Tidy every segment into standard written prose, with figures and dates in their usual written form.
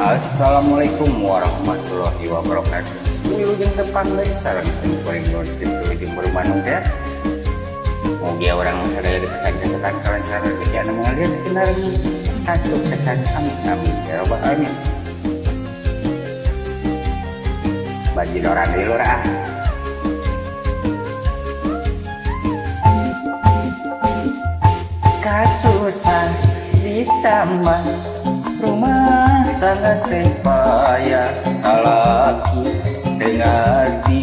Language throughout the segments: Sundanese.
Assalamualaikum warahmatullahi wabarakatuh. Wilujeng tepang deui sareng kuring Wilujeng Bandung teh. Mugia urang sadaya dipesantren kalancaran rezeki anu mengalir kinareng kasuksesan, amin amin ya rabbal alamin. Bajidoran deui lur ah. Kasusah ditambah rumah tangga teh payah, salaki teu ngarti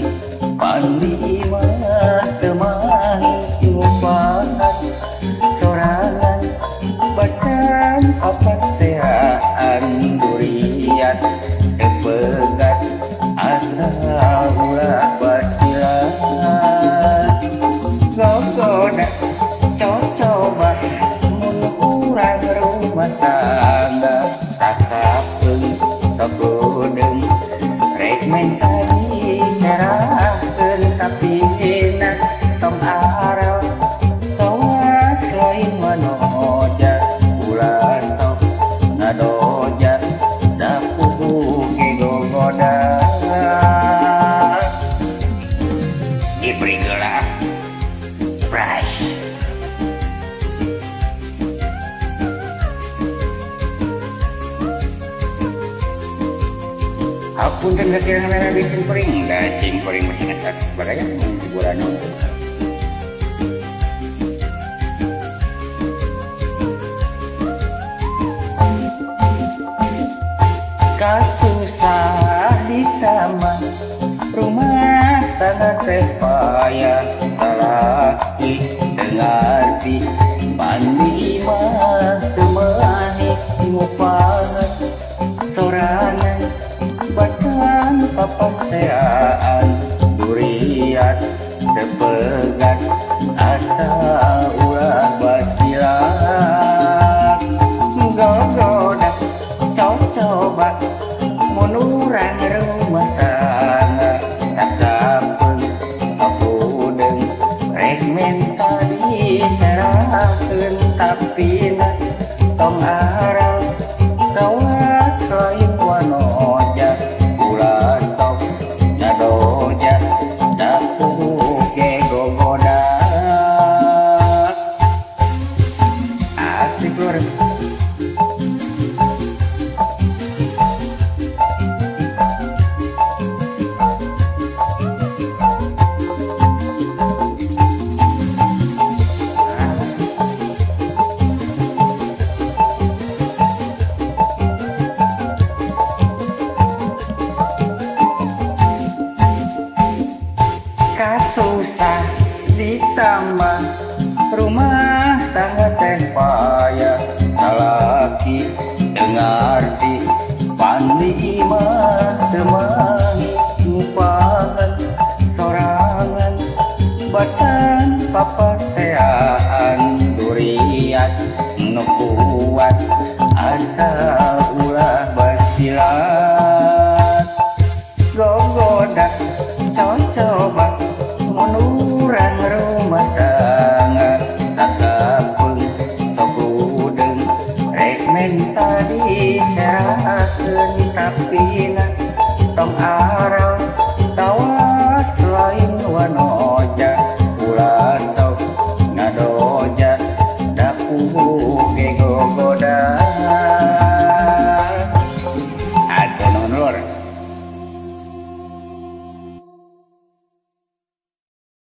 pandi imah teu mahi ngupahan sorangan bacaan papaseaan durian teu pegat asal ulah basilan gogoda cocoba mun urang rumah tangga sakapeung sakudeung rek menta diserahkeun kapina tong aral kawas lain manoja ulah sok ngadoja da puguh ge gogoda diberi geula fresh. Hapunten kakirangan di sing kuring da cing kuring masyarakat baraya hiburan untuk kasusah ditambah rumah tangga teh payah, salaki teu ngarti pandi imah teu mahi ngupahan sorangan bacaan papaseaan durian teu pegat asal ulah basilan gogoda cocoba mun urang rumah tangga sakapeung sakudeung rek menta diserahkeun tapina tong aral kawas lain wanoja ulah sok ngadoja da puguh ge gogoda asik lur. Kasusah ditambah rumah tangga teh payah, salaki teu ngarti pandi imah teu mahi ngupahan sorangan batan papaseaan durian nu kuat asal ulah basilan gogoda cocoba mun urang rumah tangga sakapeung sakudeung rek menta diserahkeun tapina tong aral.